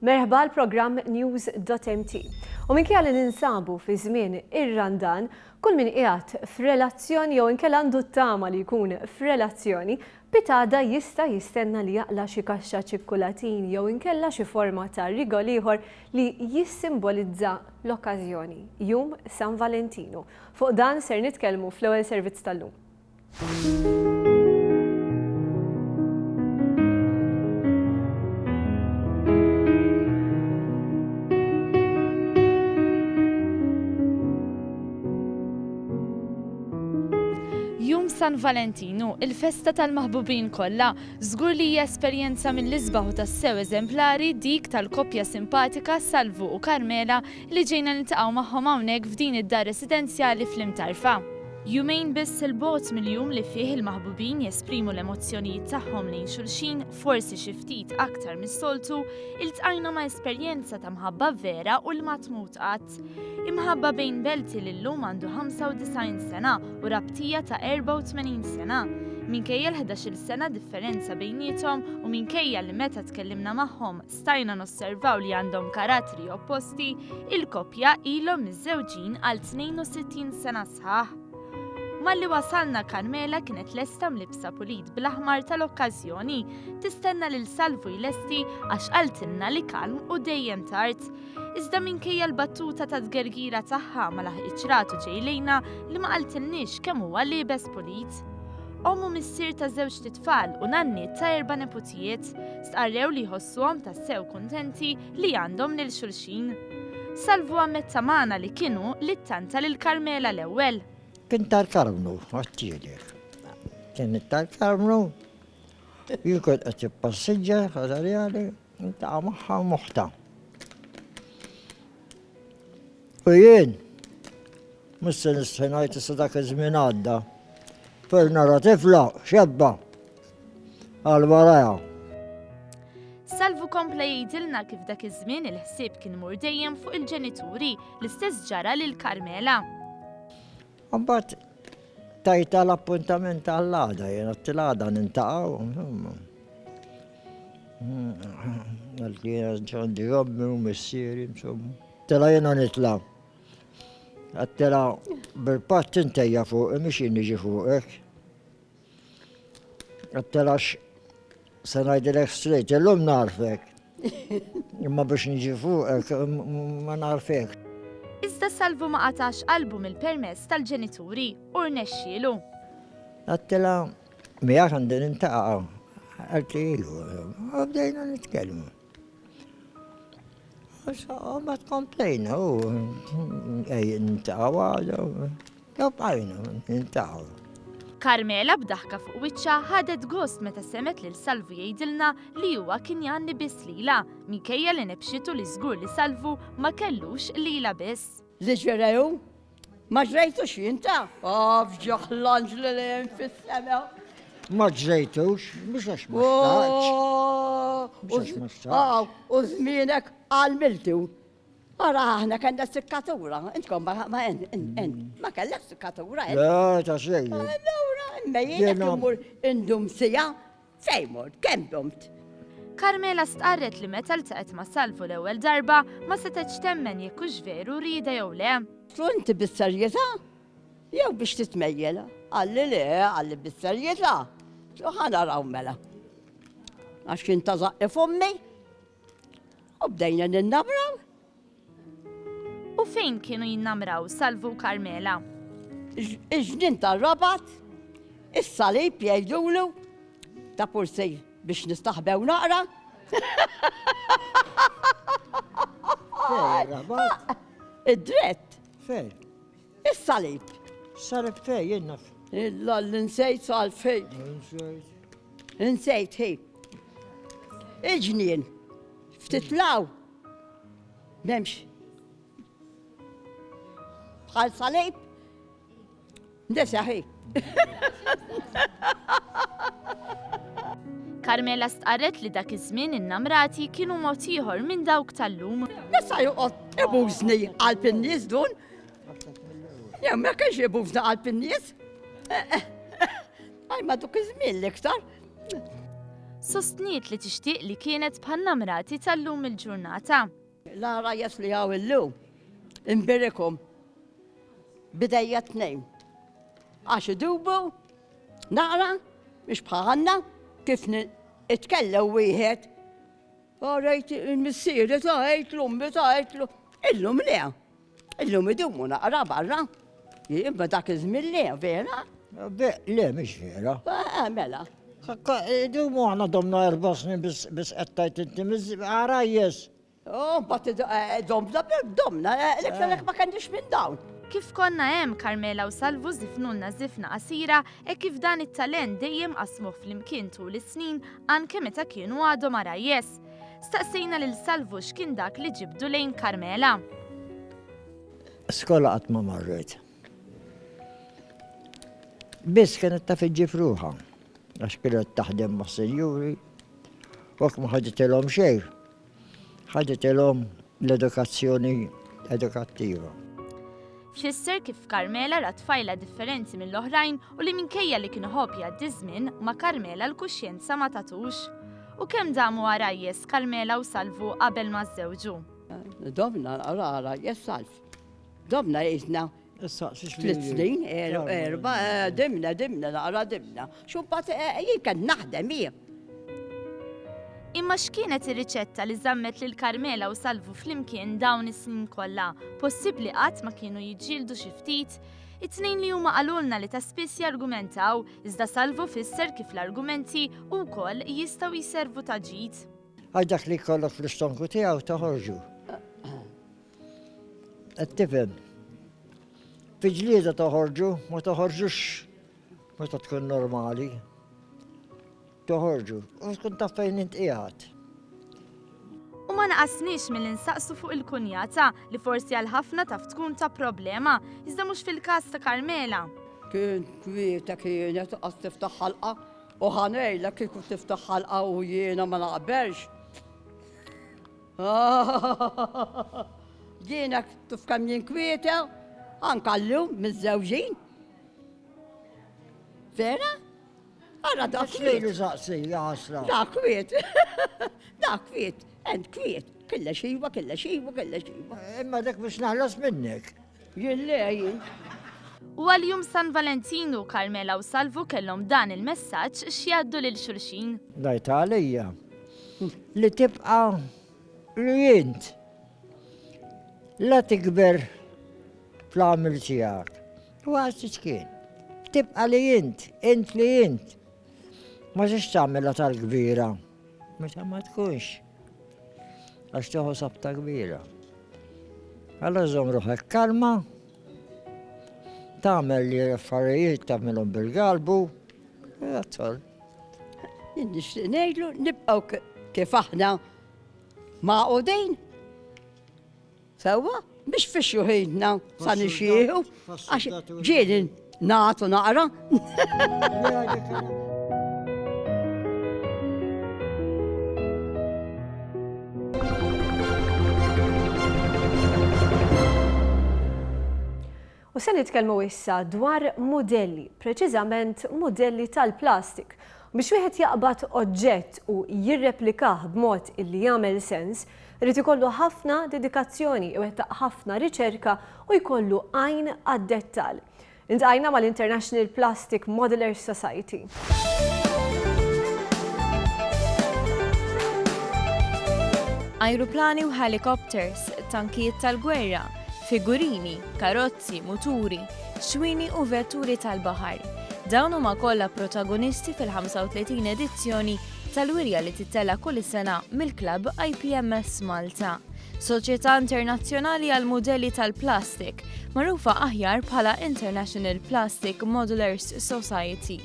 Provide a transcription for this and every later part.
Merħba għal programm News.mt. U minkejja li ninsabu fi żmien ir-Randan, kull min qiegħed f'relazzjoni jew inkella għandu t-tama li jkun f'relazzjoni, pitada jista' jistenna li jaqla' xi kaxxa ċikkulatin jew inkella xi forma ta' rigol ieħor li jissimbolizza l-okkażjoni, Jum San Valentinu. Fuq dan ser nitkellmu fl-ewwel servizz tal-lum. Jum San Valentinu, il-festa tal-maħbubin kollha, żgur li hija esperjenza mill-isbaħ u tassew eżemplari dik tal-koppja simpatika Salvu u Carmela li ġejna niltaqgħu magħhom hawnhekk f'din id-dar residenzjali fl-Imtarfa. Jumejn biss 'il bogħod mill-jum li fih il-maħbubin jesprimu l-emozzjonijiet tagħhom lejn xulxin, forsi xi ftit aktar mis-soltu, iltqajna ma' esperjenza ta' mħabba vera u li ma tmut qatt. Imħabba bejn Belti li llum għandu 95 sena u Rabtija ta' 84 sena. Minkejja l-ħdax-il sena differenza bejniethom u minkejja li meta tkellimna magħhom Stajna nosservaw li għandhom karattri opposti, il-koppja ilhom miżżewġin għal 62 sena sħaħ. Malli wasalna Carmela kienet lesta mlibsa pulit bl-aħmar tal-okkażjoni, tistenna lil Salvu jlesti għax qaltilna li kalm u dejjem tard. Iżda minkejja l-battuta ta' tgergira tagħha ma laħqitx ratu ġej lejna li ma qaltilniex kemm huwa liebes pulit. Omm u missier ta' żewġt itfal u nanniet ta' erba' neputijiet, stqarrew li jħossuhom tassew kuntenti li għandhom lil xulxin. Salvu ammetta magħna li kien hu li ttanta lil Carmela l-ewwel. Kien tal-Karmnu, għattielek. Kien tal-Karmnu, jien kont qed nippassiġġa, ħaġa reali, niltaqa' magħha u m'oħtha. U jien, mhux se nistħi ngħid issa dak iż-żmien għadda, per nara tifla xebba għal warajha. Salvu kompla jgħidilna kif dak iż-żmien il-ħsieb kien imur dejjem fuq il-ġenituri, l-istess ġara lil Carmela. Mbagħad tajta l-appuntament għall-għada, jien għedt l-għada nintaqgħu. Għalt li jiena għandi ommi u missieri, insomma. Tela jiena nitla. Għattela bil-patt intejja fuq, mhux jien niġi fuqek. Għattela se ngħidilek straight, illum narfek. Imma biex niġi fuqek ma narfek. Iżda Salvu ma qatax qalbu mill-permess tal-ġenituri u rnexxielu. Għattela miegħek għandi nintaqa' għalti ilu, u bdejna nitkellmu. U ma tkomplejna, u nintaqgħu għada, u bqajna nintaqgħu. Carmela b'daħka fuq wiċċha ħadet gost meta semgħet lil Salvu jgħidilna li huwa kien jgħanni biss lilha, minkejja li nebxitu li żgur li Salvu ma kellux lilha biss. Li ġrew Ma ġrejtux jien ta' oh, fġaħ l-anġli li hemm fis-sema. Ma ġrejtux, mhux għax ma xtaqx. Oh, Mhux għax ma xtaqx. U żmienek għal miltu. Ara aħna kellna sikkatura, intkom ma ma ma kellek sikkatura. Le, ta' xejn. Allura, imma jiena immur indum sija Fejn mort? Kemm domt? Carmela stqarret li meta ltaqgħet ma' Salvu l-ewwel darba ma setgħetx temmen jekk hux veru riedha jew le. Għedtlu inti bis-serjetà jew biex titmejjel? Qalli le, qalli bis-serjetà. Għedtlu ħa naraw mela. Għax kien ta' żaqqi f'ommi u bdejna ninnamraw. U fejn kienu jinnamraw Salvu u Carmela? Il-ġnien tar-Rabat, is-salib jgħidulu, ta' pursi biex nistaħbew naqra. Fejn rabat? Id-dritt. Fejn? Is-salib. Salib fejn jien naf. Illa l-insejt sal fejn. Insejt. Insejt hi. Il-ġnien. Ftit law. M'hemmx. Bħal salib. Nesa hi. Carmela stqarret li dak iż-żmien in-namrati kienu mod ieħor minn dawk tal-lum. Nesa joqgħod ibużni qalb in-nies dun. Jew ma kienx ibużni qalb in-nies. Għaj ma duk iż-żmien l-iktar. Sostniet li tixtieq li kienet bħan-namrati tal-lum il-ġurnata. L-għarajjes li hawn illum, imbirikhom b'idejja t-tnejn. Għax idubu naqra mhix bħalna kif itkellem wieħed Rajt il-missieri ta' għejt l-ummi ta' għejt Illum le. Illum idumu naqra barra. Imma dak iż-żmien le, vera? Le, mhix vera. Eh, mela. Idumu aħna domna erba' snin biss qed tgħid inti għarajjes. Oh, bat eh, domna, domna, eh, l-iktar ma kenniex minn dawn. Kif konna hemm Carmela u Salvu żifnulna żifna qasira hekk kif dan it-talent dejjem qasmuh flimkien tul is-snin anke meta kienu għadhom għarajjes. Staqsejna lil Salvu x'kien dak li ġibdu lejn Carmela. Skola qatt ma marret. Biss kienet taf iġġib ruħha, għax kienet taħdem ma' sinjuri, u hekk ma ħaditilhom xejn. Ħaditilhom l-edukazzjoni edukattiva. Fisser kif Carmela ra tfajla differenti mill-oħrajn u li minkejja li kien iħobb jgħaddi żmien ma' Carmela l-kuxjenza ma tatux. U kemm damu għarajjes Carmela u Salvu qabel ma żżewġu? Domna għarajjes Salv. Domna jisna Tliet snin, erba, eh, dimna, dimna, naqra dimna. Xumbat, eh, jien kien naħdem jien. Imma x'kienet ir-riċetta li żammet lil Carmela u Salvu flimkien dawn is-snin kollha? Possibbli qatt ma kienu jiġġieldu xi ftit? It-tnejn li huma qalulna li ta' spiss jargumentaw, iżda Salvu fisser kif l-argumenti wkoll jistgħu jservu ta' ġid. Għax dak li jkollok fl-istonku tiegħu toħorġu. Qed tifhem? Fi ġlieda toħorġu, ma toħorġux meta tkun normali. Toħorġu, u tkun taf fejn int qiegħed. U ma naqasniex milli nsaqsu fuq il-kunjata li forsi għal ħafna taf tkun ta' problema, iżda mhux fil-każ ta' Carmela. Kien kwieta kienet qas tiftaħ ħalqa u ħanejla kieku tiftaħ ħalqa u jiena ma naqbelx. Jiena tuf kemm jinkwieta, anka llum miż-żewġin. Vera? Ara da kwiet. Saqsi, jasra. Da kwiet. Da kwiet. Ent kwiet. Killa xiwa, killa xiwa, killa xiwa. Imma dak biex naħlas minnek. Jien le jien. U għal Jum San Valentinu, Carmela u Salvu kellhom dan il-messaġġ x'jgħaddu lil xulxin. Ngħid għalija li tibqa' li int la tikber fl-għamil tiegħek. U għax tiċkien. Tibqa' li int, int li int. Ma tix tagħmilha tal-kbira. Meta ma tkunx. Għax tieħu sabta kbira. Allora żomm ruħek kalma, tagħmel li affarijiet tagħmilhom bil-galbu, that's all. Jien nixtieq ngħidlu nibqgħu kif aħna magħqudin. Sewwa, biex fi xjuħitna sa nixjieħu, għax ġieli nagħtu naqra. U se nitkellmu issa dwar mudelli, preċiżament mudelli tal-plastik. Biex wieħed jaqbad oġġett u jirreplikah b'mod illi jagħmel sens, irid ikollu ħafna dedikazzjoni, iwettaq ħafna riċerka u jkollu għajn għad-dettall. Iltqajna mal-International Plastic Modelers Society. Ajruplani u ħelikopters, tankijiet tal-gwerra, figurini, karozzi, muturi, xwieni u vetturi tal-baħar. Dawn huma kollha protagonisti fil-35 edizzjoni tal-wirja li tittella' kull sena mill-klabb IPMS Malta. Soċjetà Internazzjonali għall-Mudelli tal-Plastik, magħrufa aħjar bħala International Plastic Modelers Society.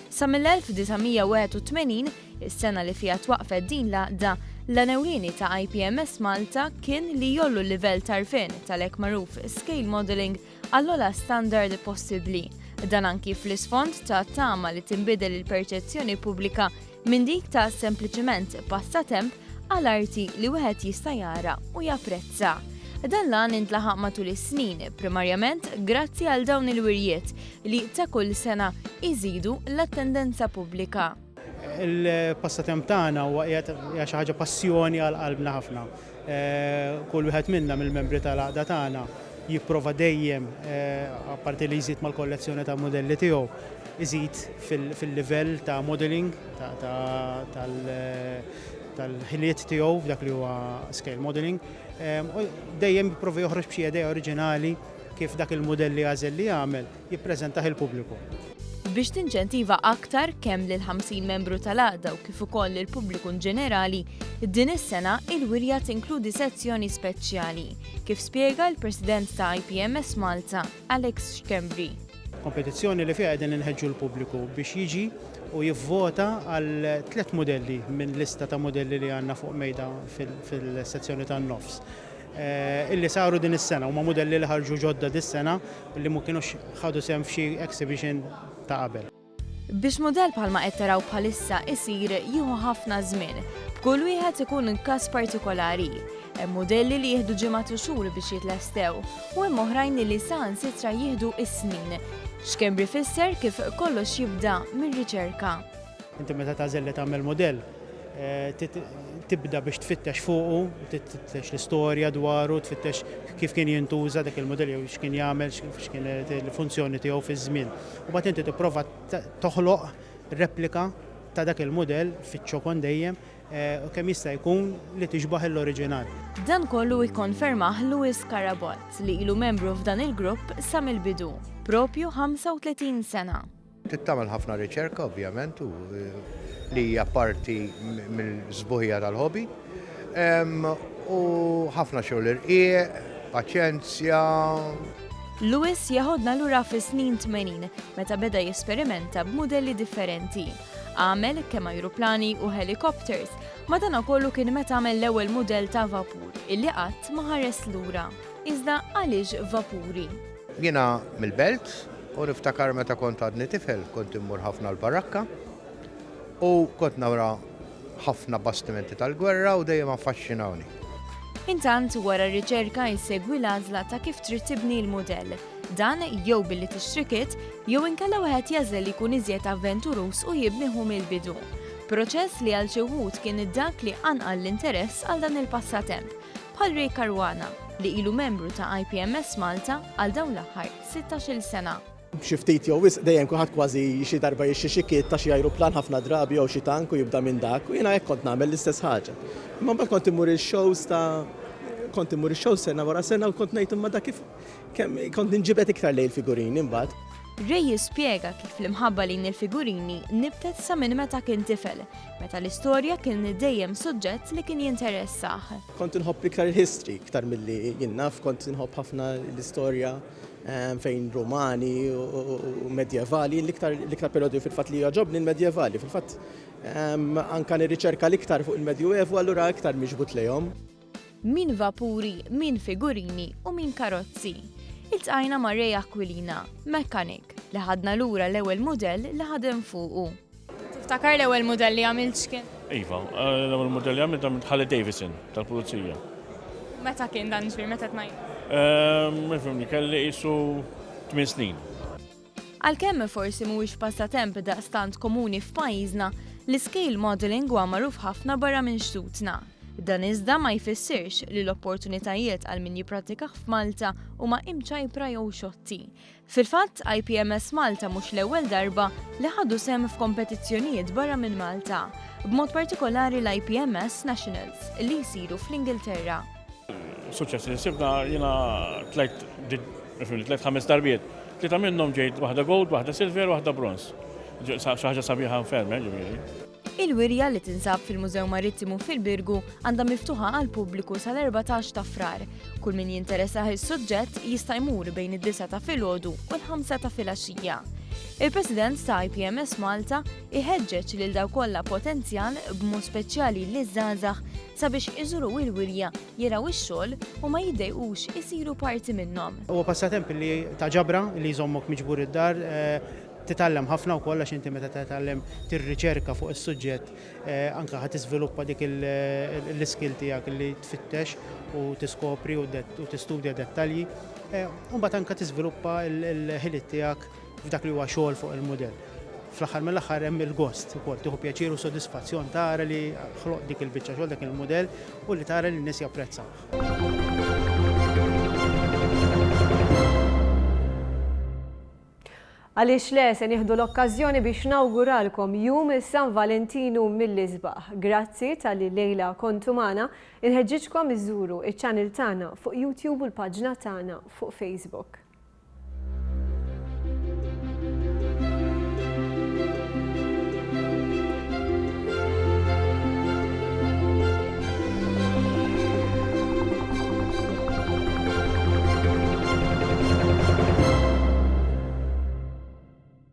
Sa mill-1981, is-sena li fiha twaqqfet din l-għaqda, l-għan ewlieni ta' IPMS Malta kien li jgħollu l-livell t'għarfien tal-hekk magħruf scale modelling għall-ogħla standard possibbli. Dan anki fl-isfond ta' tama li tinbidel il-perċezzjoni pubblika minn dik ta' sempliċement passatemp għal arti li wieħed jista' jara u japprezza. Dan l-għan intlaħaq matul is-snin, primarjament grazzi għal dawn il-wirjiet li ta' kull sena jżidu l-attendenza pubblika. Il-passatemp tagħna huwa qiegħed hija xi ħaġa passjoni għal qalbna ħafna. Kull wieħed minna mill-membri tal-għaqda tagħna jipprova dejjem, apparti li jżid mal-kollezzjoni ta' mudelli tiegħu, iżid fil-livell ta' modelling tal-ħiliet tiegħu f'dak li huwa scale modelling. U dejjem jipprova joħroġ b'xi idea oriġinali kif dak il-mudell li għażel li jagħmel jippreżentah il-pubbliku. Biex tinċentiva aktar kemm lill-50 membru tal-għaqda u kif ukoll lill-pubbliku inġenerali, din is-sena il-wirja tinkludi sezzjoni speċjali, kif spjega l-President ta' IPMS Malta, Alex Schembri. Kompetizzjoni li fiha qegħdin inħeġġu l-pubbliku biex jiġi u jivvota għal tlett mudelli minn lista ta' mudelli li għandna fuq mejda fil-sezzjoni tan-nofs. Illi saru din is-sena, huma mudelli li ħarġu ġodda dis-sena li ma kinux ħadu sehem f'xi exhibition ta' qabel. Biex mudell bħalma qed taraw bħalissa isir jieħu ħafna żmien, b'kull wieħed ikun każ partikolari. Hemm mudelli li jieħdu ġimgħat u xhur biex jitlestew u hemm oħrajn li saħansitra jieħdu s-snin. Schembri fisser kif kollox jibda mir-riċerka. Inti meta tagħżel li tagħmel mudell, tibda biex tfittex fuqu, tfittex l-istorja dwaru, tfittex kif kien jintuża dak il-mudell jew x'kien jagħmel, x'kienet il-funzjoni tiegħu fiż-żmien. U mbagħad inti tipprova toħloq replika ta' dak il-mudell fiċ-ċokon dejjem kemm jista' jkun li tixbah l-oriġinal. Dan kollu ikkonfermah Louis Carabott li ilu membru f'dan il-grupp sa mill-bidu, propju 35 sena. Trid tagħmel ħafna riċerka ovvjament u li hija parti mill-sbuħija tal-hobby. U ħafna xogħol irqiq, paċenzja. Louis jeħodna lura fis-snin 80 meta beda jesperimenta b'mudelli differenti. Għamel kemm ajruplani u helicopters, madankollu kien meta għamel l-ewwel mudell ta' vapur illi qatt ma ħares lura. Iżda għaliex vapuri? Jiena mill-Belt u niftakar meta kont għadni tifel kont immur ħafna l-Barrakka u kont nara ħafna bastimenti tal-gwerra u dejjem affaxxinawni. Intant, wara r-riċerka jsegwi l-għażla ta' kif trid tibni l-mudell. Dan jew billi tixtri kit, jew inkella wieħed jagħżel li jkun iżjed avventuruż u jibni hu mill-bidu. Proċess li għal xi wħud kien dak li qanqal l-interess għal dan il-passatemp. Bħal Ray Caruana, li ilu membru ta' IPMS Malta għal dawn l-aħħar sittax-il sena. Xi ftit jew wisq dejjem kulħadd kważi xi darba jixtri xi kit ta' xi ajruplan ħafna drabi jew xi tank u jibda minn dak u jiena hekk kont nagħmel l-istess ħaġa. Imma mbagħad kont immur il-shows ta' kont immur ix-shows sena wara sena u kont ngħid imma dak kif kemm kont ninġibed iktar lejn il-figurini mbagħad. Ray jispjega kif l-imħabba lejn il-figurini nibtet sa minn meta kien tifel, meta l-istorja kien dejjem suġġett li kien jinteressah. Kont inħobb iktar il-history iktar milli jien naf, kont inħobb ħafna l-istorja fejn Rumani u medjevali, l-iktar l-iktar perjodu fil-fatt li jogħġobni l-medjevali, fil-fatt anka nirriċerka l-iktar fuq il-Medjuevu allura iktar miġbud lejhom. Min vapuri, min figurini u min karozzi. Iltqajna ma' Ray Aquilina, mechanic, li ħadna lura l-ewwel mudell li ħadem fuqu. Tiftakar l-ewwel mudell li għamilt x'kien? Iva, l-ewwel mudell li għamilt għamilt Harley Davidson tal-pulizija. Meta kien dan ġifieri meta qed ngħid? Ifhimni, kelli qisu tmien snin. Għalkemm forsi mhuwiex passatemp daqstant komuni f'pajjiżna, l-iscale modelling huwa magħruf ħafna barra minn xtutna. Dan iżda ma jfissirx li l-opportunitajiet għal min jipprattikah f'Malta huma imċajpra jew xotti. Fil-fatt, IPMS Malta mhux l-ewwel darba li ħadu sehem f'kompetizzjonijiet barra minn Malta, b'mod partikolari l-IPMS Nationals li jsiru fl-Ingilterra. Suċċess li sibna jiena tlajt tlajt ħames darbiet. Tlieta minnhom ġejt waħda gold, waħda silver, waħda bronze. Xi ħaġa sabiħa ferm, eh, ġifieri. Il-wirja li tinsab fil-Mużew Marittimu fil-Birgu għandha miftuħa għall-pubbliku sal-14 ta' Frar. Kull min jinteressah is-suġġett jista' jmur bejn id-disgħa ta' filgħodu u l-ħamsa ta' filgħaxija. Il-President ta' IPMS Malta iħeġġeġ lil dawk kollha potenzjal b'mod speċjali liż-żgħażagħ sabiex iżuru il-wirja jaraw ix-xogħol u ma jiddejqux isiru parti minnhom. Huwa passatemp li ta' ġabra li jżommok miġbur id-dar, titgħallem ħafna wkoll għax inti meta titgħallem tirriċerka fuq is-suġġett anke ħa tiżviluppa dik l-iskill tiegħek li tfittex u tiskopri u tistudja dettalji. U mbagħad anke tiżviluppa l-ħiliet tiegħek f'dak li huwa xogħol fuq il-mudell. Fl-aħħar mill-aħħar hemm il-gost ukoll, tieħu pjaċir u sodisfazzjon tara li ħloqt dik il-biċċa xogħol, dak il-mudell u li tara li n-nies japprezzawh. Għaliex le se nieħdu l-okkażjoni biex nawguralkom Jum San Valentinu mill-isbaħ. Grazzi talli llejla kontu magħna, inħeġġiġkom iżżuru iċ-channel tagħna fuq YouTube u l-paġna tagħna fuq Facebook.